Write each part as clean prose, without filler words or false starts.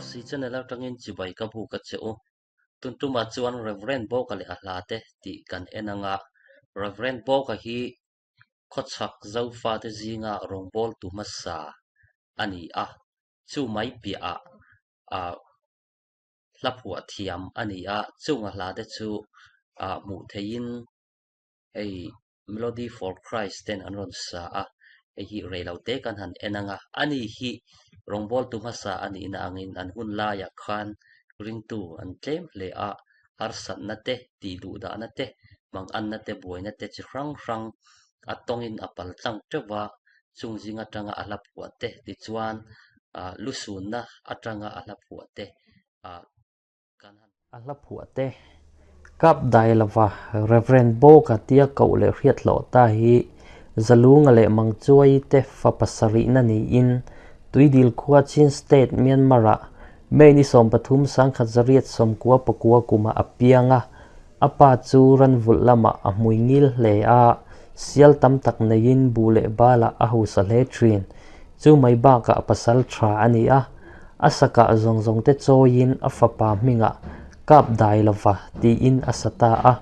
RC channel atangin chibai ka buk a che u. Tun tumah chuan Rev. Bawka leh a hla te tih kan en anga Rev. Bawka hi khawchhak Zofate zinga rawngbawltu hmasa a ni a, chu mai piahah ah hla phuah thiam a ni a, chunga hla te chu ah hmuh theihin hei Melody for Christ ten an rawn sa a, hei hi rei lo te kan han en ang a, ani hi rawngbawltu hmasa a nihna angin an hun laiah khan ringtu an tlem hle a, harsatna te, tih duh dahna te, manganna te, buaina te chi hrang hrang a tawngin a pal tlang teuh va, chung zing atanga a hla phuah te tichuan ah lusunna atanga a hla phuah te ah kan han A hla phuah te kap dai lova Rev. Bawka tia koh leh hriat hlawh ta hi Zalunga leh Mangchuai te fa pasarihna niin Tuidil khua Chin State, Myanmar-ah May ni 13 1999 kumah a piang a, a pa chu ranvulh lamah a hmui ngil hle a, sial tam tak neiin buh leh balah a hausa hle thin. Chu mai bakah pasal tha a ni a, a sakah zawng zawng te chawiin a fapa hmingah Kap Dailova tiin a sa ta a.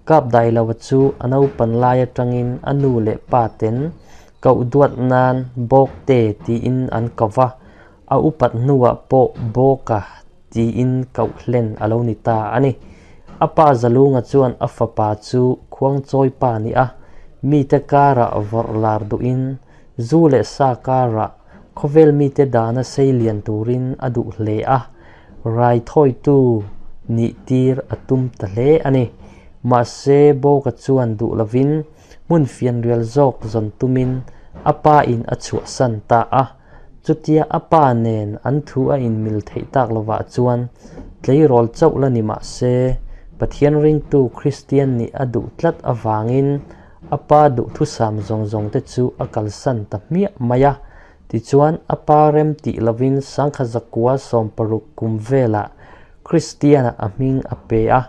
Kap Dailova chu a naupan lai atangin a nu leh pa ten koh duat nan Bawkte tiin an ko va, a upat hnuah pawh Bawka tiin koh hlen a lo ni ta a ni. A pa Zalunga chuan a fapa chu khuangchawi pa ni a, mite karah vawrh lar duhin Zu leh sa karah khawvel mite dana sei lian turin a duh hle a, raithawitu nih tir a tum ta hle a ni. Mahse, Bawka chuan duh lovin hmun fianrial zawk zawn tumin a pa in a chhuahsan ta a. Chutia a pa nen an thu a inmil theih tak lovah chuan tleirawl chauh la ni mahse, Pathian ringtu Kristian nih a duh tlat avangin A pa duhthusam zawng zawng te chu a kalsan ta hmiah mai a, tichuan a pa rem tih lovin sangkhat zakua 60 kum velah Kristiana a hming a pe a,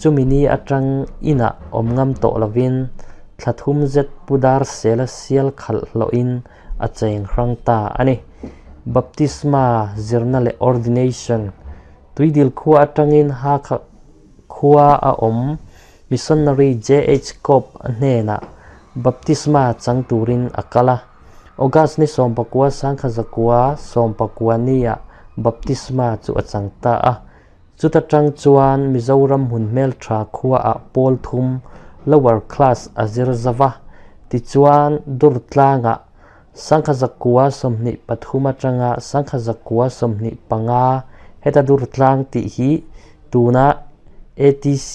chumi ni atang inah awm ngam tawh lovin thla thum zet pu dar sela sial khalh hlawhin a cheng hrang ta a ni. Baptisma zirna leh Ordination Tuidil khua atangin Hakha khua a awm Missionary JH. Cope a hnenah baptisma chang turin a kal a. August ni 19 1919 nia baptisma chu a chang ta a. Chuta tang chuan Mizoram hmun hmeltha khuaah pawl thum lower class a zir zauh a. Tichuan Durtlangah 1923 atanga 1925 heta Durtlang tih hi tuna ATC,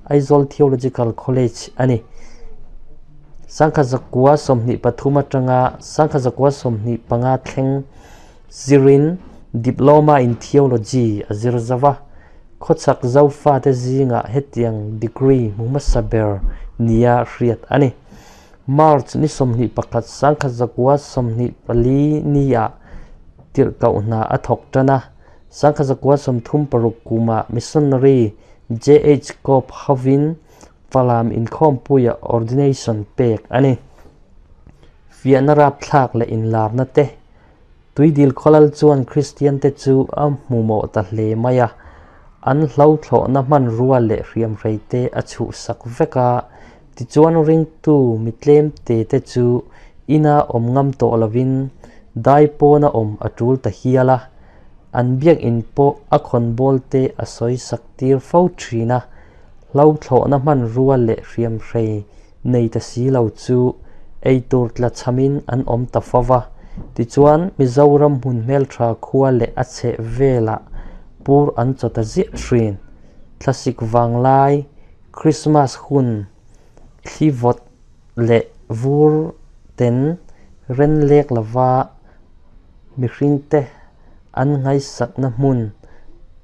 Aizawl Theological College, a ni. 1923 atanga 1925 thleng zirin Diploma in Theology a zir zauh a, khawchhak Zofate zingah hetiang degree hmu hmasa ber nia hriat a ni. March ni 21 1924 niah tirhkoh hna a thawk tan a, 1936 kumah Missionary JH Cope hovin Falam inkhawmpuia ordination pek a ni. Fiahna rapthlak leh inlarna te, Tuidil khawlal chuan Kristian te chu a hmumawh ta hle mai a, an hlauhthlawhna hmanrua leh hriamhrei te a chhuhsak vek a, tichuan ringtu mi tlem te te chu ina awm ngam tawh lovin dai pawna awm a tul ta hial a, an biakinn pawh a khawnbawl te a sawi sak tir fo thin a, hlauhthlawhna hmanrua leh hriamhrei nei ta si lo chu eitur tla chhamin an awm ta fo va. Tichuan, Mizoram hmun hmeltha khua leh a chheh velah pur an chaw ta ziah thin. Thlasik vanglai, Krismas hun, thli vawt leh vur ten ren lek lova mihringte an ngaihsakna hmun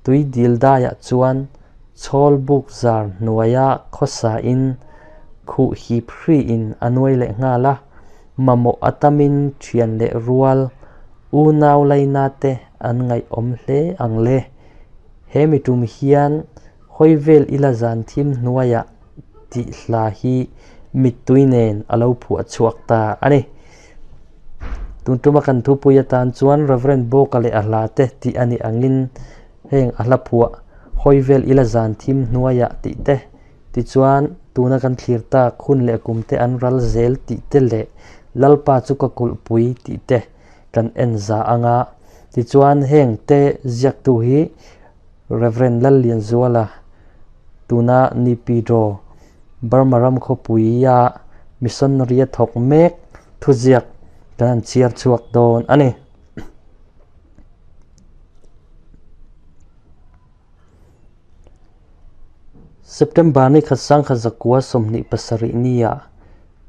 tuidil daiah chuan chhawl buk zar hnuaia khawsain khuh hip hriin a nuai leh nghal a, mamawh a tamin thian leh rual unau laina te an ngaihawm hle ang le. He mi tum hian hawi vel ila zan thim hnuaiah tih hla hi mittui nen a lo phuah chhuak ta a ni. Tun tuma kan thupui atan chuan Rev. Bawka leh a hla te tih a nih angin heng a hla phuah hawi vel ila zan thim hnuaiah tih te, tichuan tuna kan thlir tak hun leh kum te an ral zel tih te leh Lalpa chu ka kulhpui tih te kan en za anga tichuan heng te ziaktu hi Rev. Lallianzuala tuna Nipidro Burma ram khawpuia missionary a thawk mek thuziak kan han chhiar chhuak dawn a ni. September ni khat sangkhat zakua 27 nia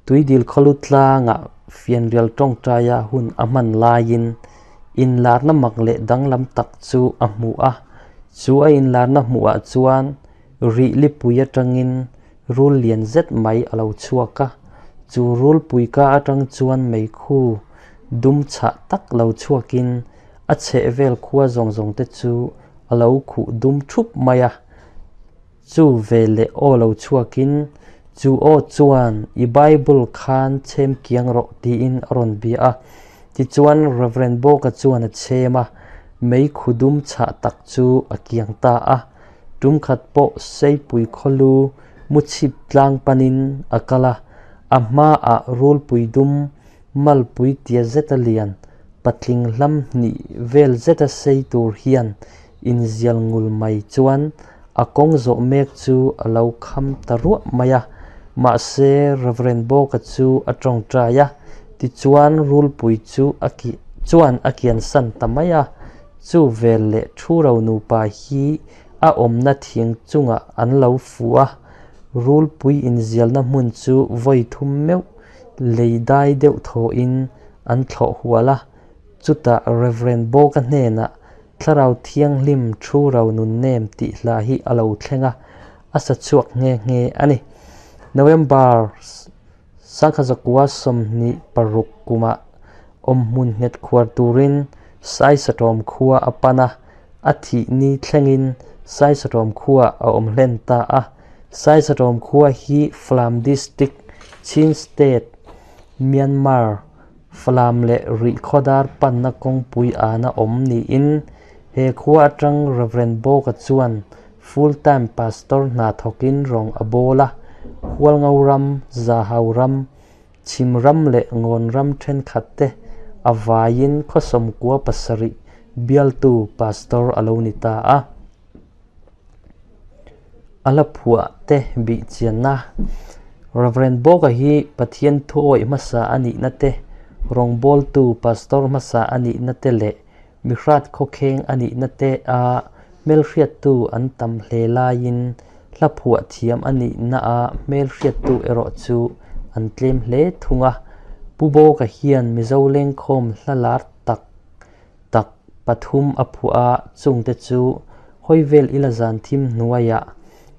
Tuidil khawlu tlangah fianrial tawngtaia hun a hman laiin inlarna mak leh danglam tak chu a hmu a. Chu a inlarna hmuhah chuan rih lipui atangin rul lian zet mai a lo chhuak a. Chu rulpui ka atang chuan meikhu dum chhah tak lo chhuakin a chhehvel khua zawng zawng te chu a lo khuh dum thup mai a. Chu veleh aw lo chhuakin, Chu aw chuan i Bible khan chhem kiang rawh tiin a rawn bia a. Tichuan Rev. Bawka chuan a chhem a, mei khu dum chhah tak chu a kiang ta a. Tum khat pawh Seipui khawlu muchhip tlang panin a kal a, a hmaah rulpui dum malpui tia zeta lian, patling hlam hnih vel zeta sei tur hian inzial ngul mai chuan a kawng zawh mek chu a lo kham ta ruah mai a. Mahse, Rev. Bawka chu a tawngtai a, tichuan rulpui chu a chuan a kiansan ta mai a. Chu vel leh thu ro nupa hi a awmna thing chungah an lo fu a, rulpui inzialna hmun chu vawi thum meuh lei dai deuh thawhin an thlawh hual a. Chutah Rev. Bawka hnenah Thlarau Thianghlim Thu Ro Nun Nem tih hla hi a lo thleng a, a sa chhuak nghe nghe a ni. November sangkhazakua 26 kumah awmhmun nghet khuar turin Saisatawm khua a pan a, a thih ni thlengin Saisatawm khua a awm hlen ta a. Saisatawm khua hi Falam District, Chin State, Myanmar, Falam leh Rihkhawdar panna kawngpui ana awm niin he khua atang Rev. Bawka chuan full time pastor hna thawkin rawng a bawl a, Hualngo ram, Zahau ram, Chhim ram leh Ngawn ram thenkhat te a vaiin khaw 97 bialtu pastor a lo ni ta a. A la phuah te bih chianna Rev. Bawka hi Pathian thuawih hmasa a nihna te, rawngbawltu pastor hmasa a nihna te leh mihrat khawkheng a nihna te a hmelhriattu an tam hle laiin hla phuah thiam a nihna a hmelhriattu erawh chu an tlem hle thung a. Pu Bawka hian Mizo lengkhawm hla lar tak tak pathum a phuah a, chungte chu hawi vel ila zan thim hnuaiah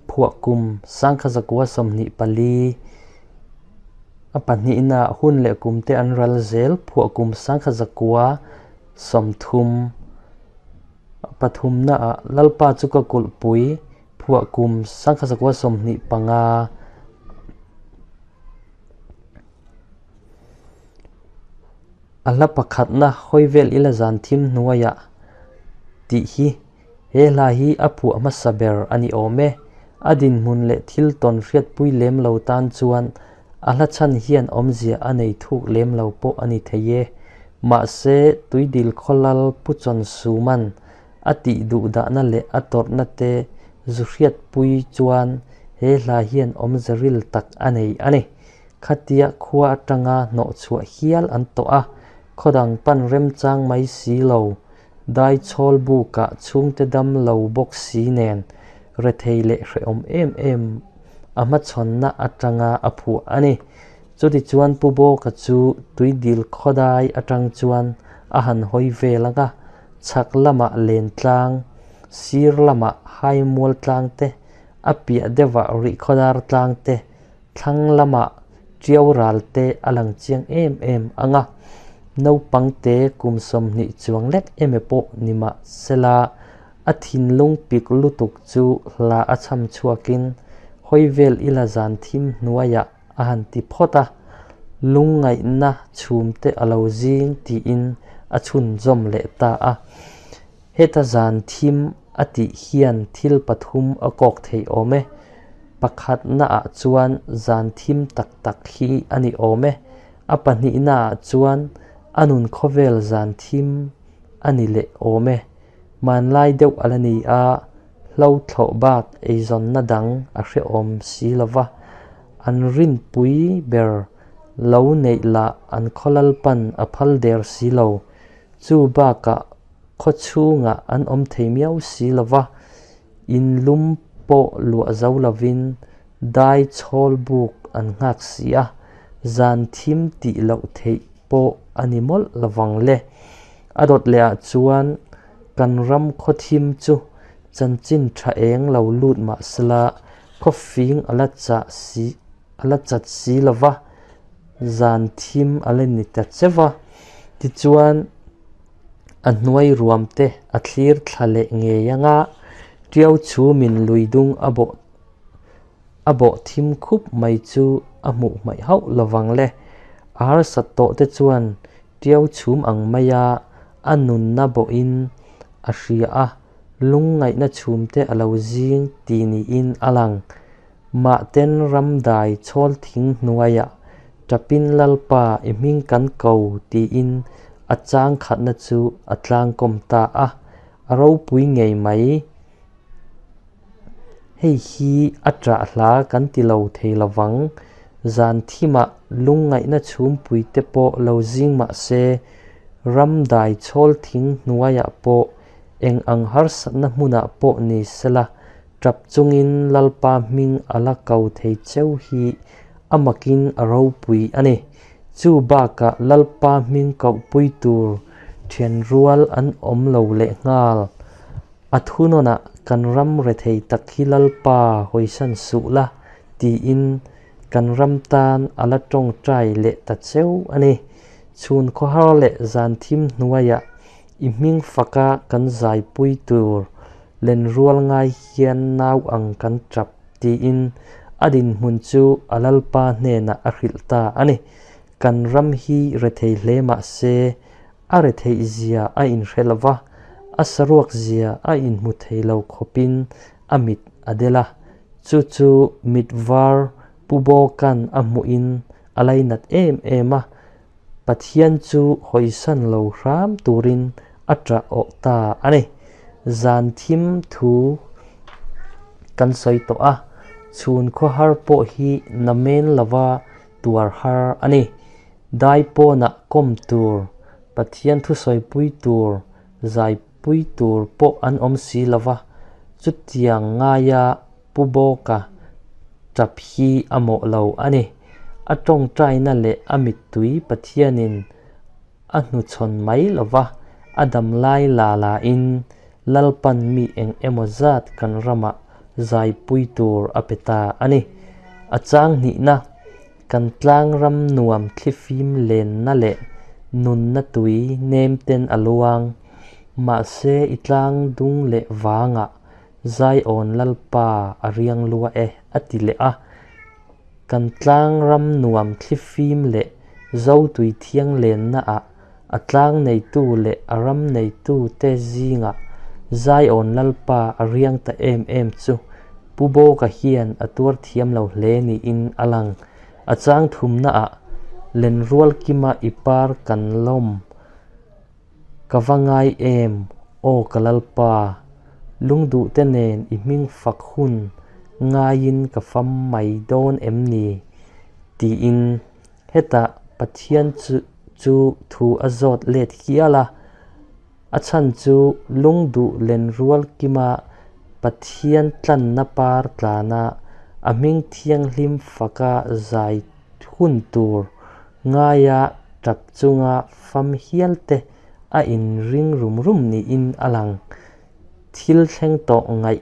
phuah kum 1924 a pahnihna hun leh kumte an ral zel phuah kum 1930 a pathumnaah Lalpa chu ka kulhpui phuah kum 1925. A hla pakhatna hawi vel ila zan thim hnuaiah tih hi he hla hi a phuah hmasa ber a ni awm e. A dinhmun leh thil tawn hriatpui lem lo tan chuan a hla chhan hian awmzia a nei thuk lem lo pawh a ni thei e. Mahse, Tuidil Khawlal Pu Chawn Suman a tih duh dahna leh a tawrhna te zu hriatpui chuan he hla hian awmze ril tak a nei a ni. Khatia khua atanga hnawh chhuah hial an tawh a, khaw dang pan remchang mai si lo, dai chhawl bukah chhungte dam lo bawk si nen rethei leh hrehawm em em a hmachhawnna atanga a phuah a ni. Chutichuan Pu Bawka chu tuidil khaw dai atang chuan a han hawi vel ang a, chhak lamah len tlang, sir lamah haimual tlang te, a piah deuhah rihkhawdar tlang te, Thlang lamah ṭiau ral te a lang chiang em em ang a, naupang te kum 20 chuang lek emaw pawh ni mah sela a thinlung pik lutuk chu hla a chham chhuakin hawi vel ila zan thim hnuaiah a han ti phawt a. Lungngaihna chhumte a lo zing tiin a chhunzawm leh ta a. Heta zan thim a tih hian thil pathum a kawk thei awm e. Pakhatnaah chuan zan thim tak tak hi a ni awm e. A pahnihnaah chuan a nun khawvel zan thim a ni leh awm e. Hmanlai deuh a la ni a, hlo thlawh bak eizawnna dang a hrehawm si lo va, an rinpui ber lo neih lah an khawlal pan a phal der si lo. Chu bakah khaw chhungah an awm thei miau si lo va, in lum pawh luah zo lovin dai chhawl buk an nghak si a, zan thim tih loh theih pawh a ni mawlh lovang le. A dawt lehah chuan kan ram khaw thim chu chanchin tha eng lo lut mahsela khaw fing a la chah si a la chat si lova, zan thim a la ni ta che va. Tichuan a hnuai ruam te a thlir thla leh ngei anga Tiau chhumin lui dung a bawh A bawh thim khup mai chu a hmuh hmaih hauh lovang le. A harsat tawh te chuan tiau chhum ang maia a nunna bawhin a hria a, lungngaihna chhum te a lo zing ti niin a lang. Mahten ramdai chhawl thing hnuaiah Tapin Lalpa i hming kan ko tiin a chang khatna chu a tlangkawm ta a, a ropui ngei mai. Hei hi a ṭah hla kan ti lo thei lo vang. Zan thimah lungngaihna chhumpuite pawh lo zing mah se, ram dai chhawl thing hnuaiah pawh eng ang harsatna hmunah pawh ni sela, ṭap chungin Lalpa hming a la ko thei cheu hi a makin a ropui a ni. Chu bakah Lalpa hming kohpui tur ṭhian rual an awm lo lehnghal. A thunawnah kan ram rethei tak hi Lalpa hawisan suh la tiin kan ram tan a la tawngtai leh ta cheu a ni. Chhun khawhar leh zan thim hnuaiah i hming faka kan zaipui tur lenrual ngai hian nau ang kan tap tiin a dinhmun chu a Lalpa hnenah a hrilh ta a ni. Kan ram hi rethei hle mah se A retheih zia a inhre lo va, a saruak zia a inhmu thei lo khawpin a mit a del a. Chu chu mit var Pu Bawka'n a hmuhin a lainat em em a, Pathian chu hawisan lo hram turin a ṭah awh ta a ni. Zan thim thu kan sawi tawh a, chhun khawhar pawh hi namen lova tuar har a ni. Dai pawnah kawm tur, Pathian thusawipui tur, zaipui tur pawh an awm si lo va, chutiang ngaia Pu Bawka tap hi a mawh lo a ni. A tawngtaina leh a mittui Pathianin a hnuchhawn mai lo va, a damlai la lain Lalpan mi eng emaw zat kan ramah zaipui tur a pe ta a ni. A chang hnihna. Kan tlang ram nuam thlifim lenna leh nunna tui nem ten a luang. Mahse i tlang dung leh vangah Zion Lalpa a riang lua e a ti leh a. Kan tlang ram nuam thlifim leh zo tui thiang lenna ah a tlang neitu leh a ram neitu te zingah Zion Lalpa a riang ta em em chu Pu Bawka hian a tuar thiam lo hle niin a lang. A chang thumnaah Lenrual kima i par kan lawm ka va ngai em aw ka Lalpa, lungduhte nen i hming fak hun ngaiin ka fam mai dawn em ni? tiin Hetah Pathian chu thu a zawt let hial a, a chhan chu lungduh lenrual kima Pathian tlanna par tlana a hming thianghlim faka zai hun tur ngaia tap chunga fam hial te a inring rum rum niin a lang. Thil thleng tawh ngaih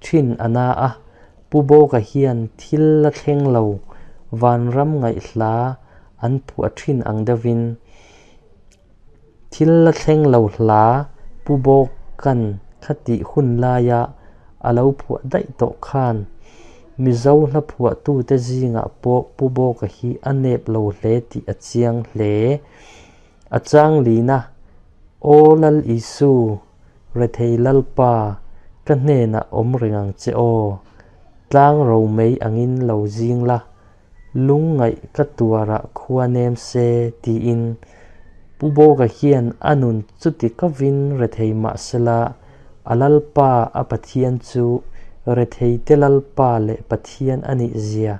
Thin a na a, Pu Bawka hian thil la thleng lo, vanram ngaihhla an phuah thin ang deuhin. Thil la thleng lo hla Pu Bawka'n khatih hun laia a lo phuah daih tawh khan Mizo hla phuahtute zingah pawh Pu Bawka hi a nep lo hle tih a chiang hle. A chang lina, Aw Lal Isu, Rethei Lalpa, ka hnenah awm reng ang che aw. Tlang romei angin lo zing la, Lungngaih ka tuarah khua nem se tiin Pu Bawka hian a nun chuti kovin rethei mah sela a Lalpa a Pathian chu retheite Lalpa leh Pathian a nih zia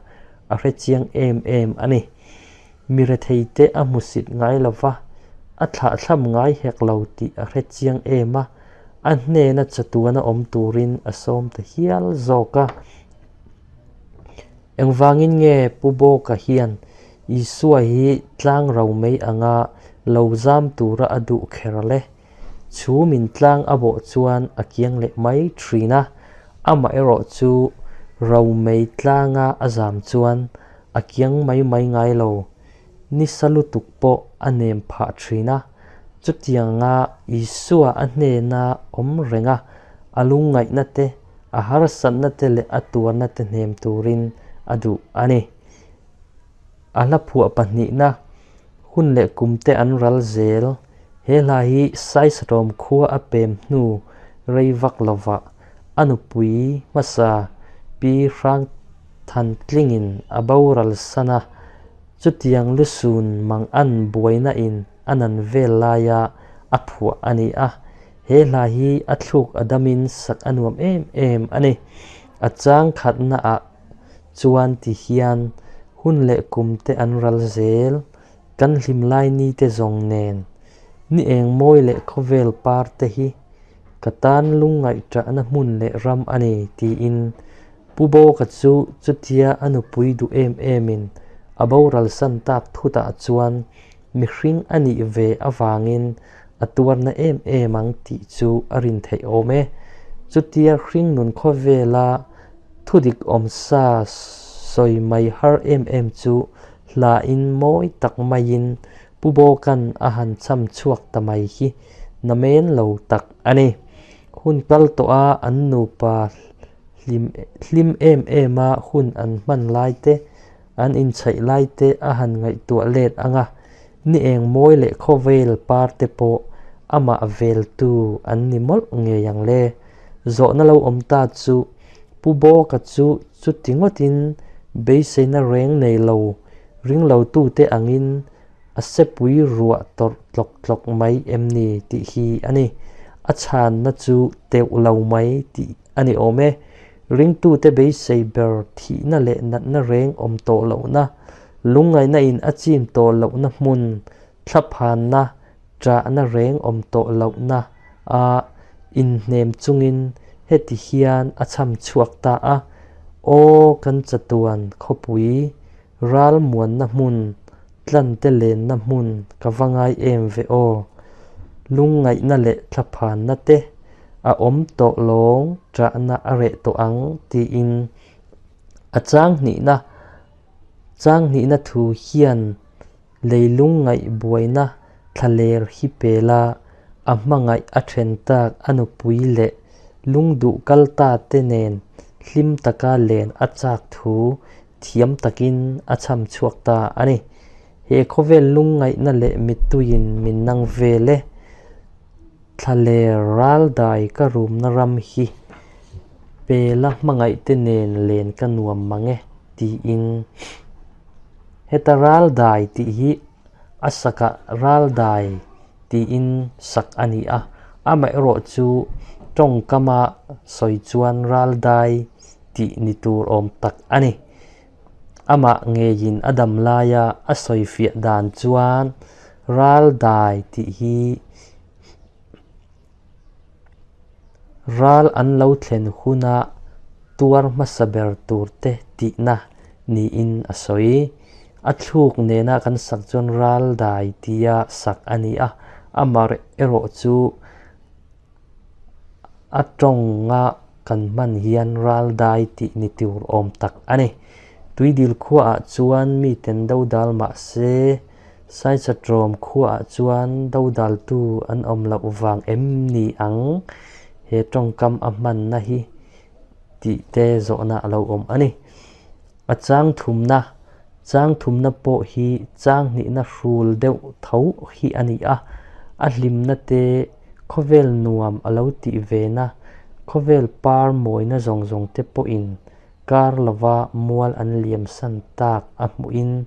a hre chiang em em a ni. Mi retheite a hmusit ngai lova, a thlahthlam ngai hek lo tih a hre chiang em a, a hnena chatuana awm turin a sawm ta hial zawk a. Engvangin nge Pu Bawka hian Isua hi tlang ro mai anga lo zam tura a duh kher le? Chhumin tlang a bawh chuan a kiang leh mai thin a, amaherawh chu ro mai tlanga a zam chuan a kiang mai mai ngai lo. Nisa lutuk pawh a nem phah thin a, chutianga Isua a hnena awm renga a lungngaihna te, a harsatna te leh a tuarna te hnem turin a duh a ni. A hla phuah pahnihna, hun leh kum te an ral zel. He hla hi Saisatawm khua a pem hnu rei vak lovah a nupui hmasa Pi Hrangthantlingin a boral san a, chutiang lusun mang an buaina in a nan vel laia a phuah a ni a. He hla hi a thluk a damin sak a nuam em em a ni. A chang khatna ah chuan ti hian hun leh kum te an ral zel, kan hlim lai ni te zawng nen. Ni eng mawi leh khawvel par te hi ka tan lungngaihṭahna hmun leh ram a ni tiin Pu Bawka chu chutia a nupui duh em emin a boral san tak thutah chuan mihring a nih ve avangin a tuarna em em ang tih chu a rin theih awm e. Chutia hringnun khawvela thudik awmsa sawi mai har em em chu hlain mawi tak maiin Pu Bawka'n a han cham chhuak ta mai hi namen lo tak a ni. Hun kal tawha an nupa hlim hlim em em a hun an hman lai te, an inchhaih lai te a han ngaihtuah let ang a, ni eng mawi leh khawvel par te pawh amah veltu an ni mawlh ngei ang le. Zawhna lo awm ta chu Pu Bawka chu chuti ngawtin beiseina reng nei lo ringlotute angin A sepui ruah tawrh tlawk tlawk mai em ni tih hi a ni. A chhanna chu teuh lo mai tih a ni awm e. Ringtute beisei ber thihna leh natna reng awm tawh lohna, lungngaihna in a chim tawh lohna hmun, thlaphanna, ṭahna reng awm tawh lohna a inhnem chungin heti hian a chham chhuak ta a, Aw kan chatuan khawpui Ral muanna hmun, tlante lenna hmun ka va ngai em ve aw. Lungngaihna leh thlaphanna te a awm tawh lawng ṭahna a reh tawh ang tiin a chang hnihna chang hnihna thu hian lei lungngaih buaina thlaler hi pela a hmangaih a then tak a nupui leh lungduh kal ta te nen hlim taka len a chak thu thiam takin a chham chhuak ta a ni. He khawvel lungngaihna leh mittuiin min nang vel e. Thlaler raldai ka rumna ram hi pela hmangaihte nen len ka nuam mang e tiin heta raldai tih hi a sakah raldai tiin sak a ni a, amaherawh chu tawngkama sawi chuan raldai tih ni tur awm tak a ni. Amah ngeiin a dam laia a sawi fiah dan chuan ral dai tih hi ral an lo thlen huna tuar hmasa ber tur te tihna niin a sawi. A thluk nena kan sak chuan ral dai tia sak a ni a, amaherawh chu A tawnga kan hman hian ral dai tih ni tur awm tak a ni. Tuidil khuaah chuan miten dodal mah se, Saisatrawm khuaah chuan dodaltu an awm loh vang em ni ang? He tawngkam a hmanna hi tih te zawhna a lo awm a ni. A chang thumna, Chang thumna pawh hi chang hnihna hrul deuh tho hi a ni a, a hlimna te khawvel nuam a lo tih vena khawvel par mawina zawng zawng te pawhin kar lova mual an liamsan tak a hmuhin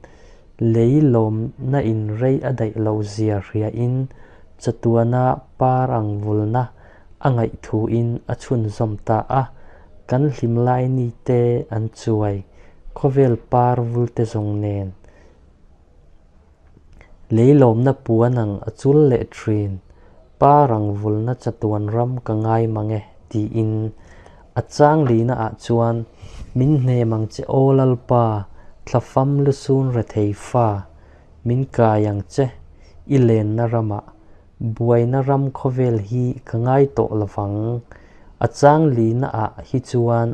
lei lawmna in rei a daih lo zia hriain chatuana par ang vulna a ngaih thuin a chhunzawm ta a, kan hlimlai ni te an chuai khawvel par vul te zawng nen lei lawmna puan ang a chul leh thin, par ang vulna chatuan ram ka ngai mang e tiin a chang lihna ah chuan min hnem ang che aw Lalpa, thlafam lusun rethei fa min kai ang che i lenna ramah. Buaina ram khawvel hi ka ngai tawh lovang. A chang lihna ah hi chuan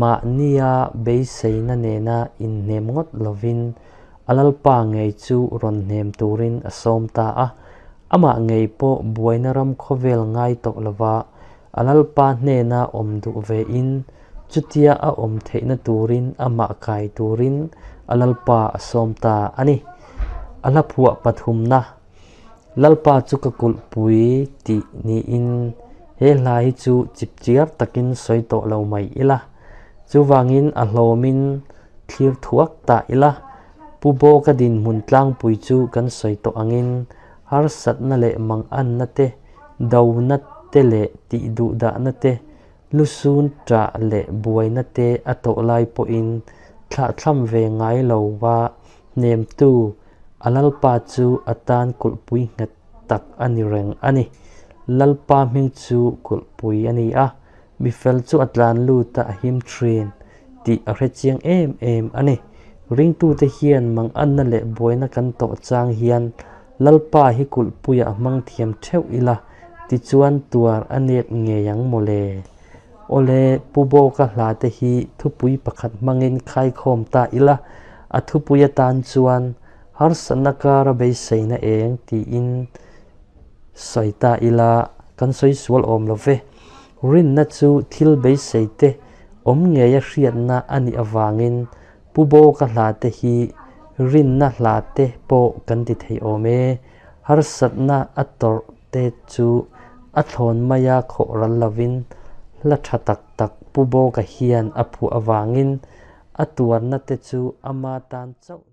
mahnia beiseina nena inhnem ngawt lovin a Lalpa ngei chu rawn hnem turin a sawm ta a. Amah ngei pawh buaina ram khawvel ngai tawh lova a Lalpa hnena awm duh ve in chutia a awm theihna turin amah kai turin a Lalpa a sawm ta a ni. A hla phuah pathumna. Lalpa chu ka kulhpui tih niin he hla hi chu chipchiar takin sawi tawh lo mai ila. Chuvangin a hlawmin thlir thuak ta ila. Pu Bawka dinhmun tlangpui chu kan sawi tawh angin harsatna leh manganna te, dona te leh tihduhdahna te, lusun ṭah leh buaina te a tawh lai pawhin thlahthlam ve ngai lo va hnemtu A Lalpa chu a tan kulhpui nghet tak a ni reng a ni. Lalpa hming chu kulhpui a ni a, mi fel chu a tlan lut a, a him thin tih a hre chiang em em a ni. Ringtute hian manganna leh buaina kan tawh chang hian Lalpa hi kulhpuiah a hmang thiam theuh ila, tichuan tuar a nep ngei ang mawle. Awle, Pu Bawka hla te hi thupui pakhat hmangin khaikhawm ta ila, a thupui atan chuan harsatna kara beiseina eng tiin sawi ta ila kan sawi sual awm lo ve. Rinna chu thil beisei te awm ngeia hriatna a nih avangin Pu Bawka hla te hi rinna hla te pawh kan ti thei awm e. Harsatna a tawrh te chu a thlawn maia khawh ral lovin hla tha tak tak Pu Bawka hian a phuah avangin a tuarna te chu ama tan chauh.